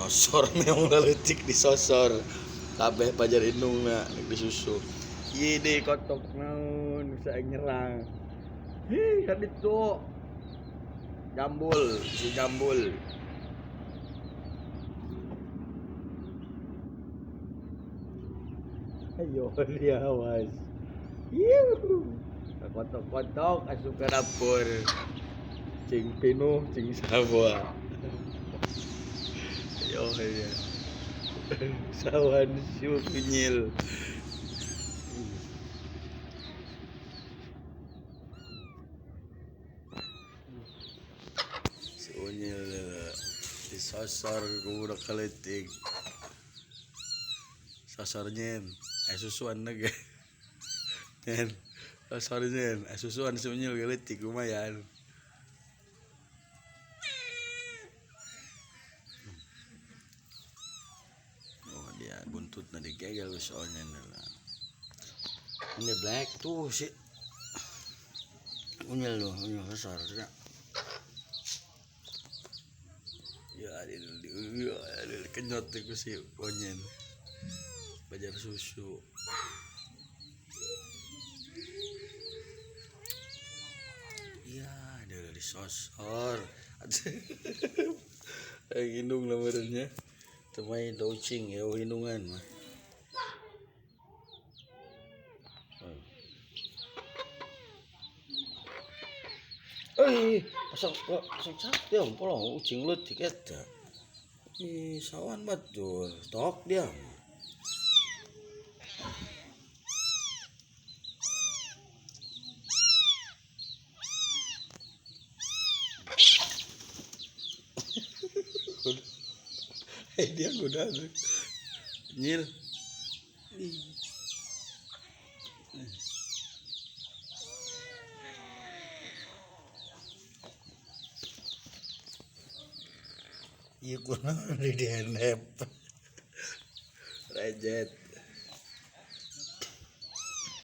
Sosor meong leutik disosor. Kabeh pajar indungna rek disusu. Ieu deui kotok naon bisa nyerang. Hih, ka ditu. Jambul, si jambul. Ayo dia awas. Yuh. Kotok-kotok asup ka dapur. Cing pinuh, cing sawa. Ayo ya. Sawan siu kunyil. Si unyil disosor ku budak kaleutik. Sosor nyen, susuan ge. Nyen, sosor nyen, susuan si unyil leutik lumayan. Oh dia buntutna digegel si onyen lah. Ini black tuh si unyil tuh, unyil besar ya. Ya di kenyot tuh si onyen. Bajar susu. Ya, dia udah disosor. Hindung lah merenya. Temai ucing ya hindungan mah. Eh, pasang pasang dia polong ucing leutik eta. Ih, sawan batur, tok dia. Dia udah nyil. Iya kurang di DNF. Rejet.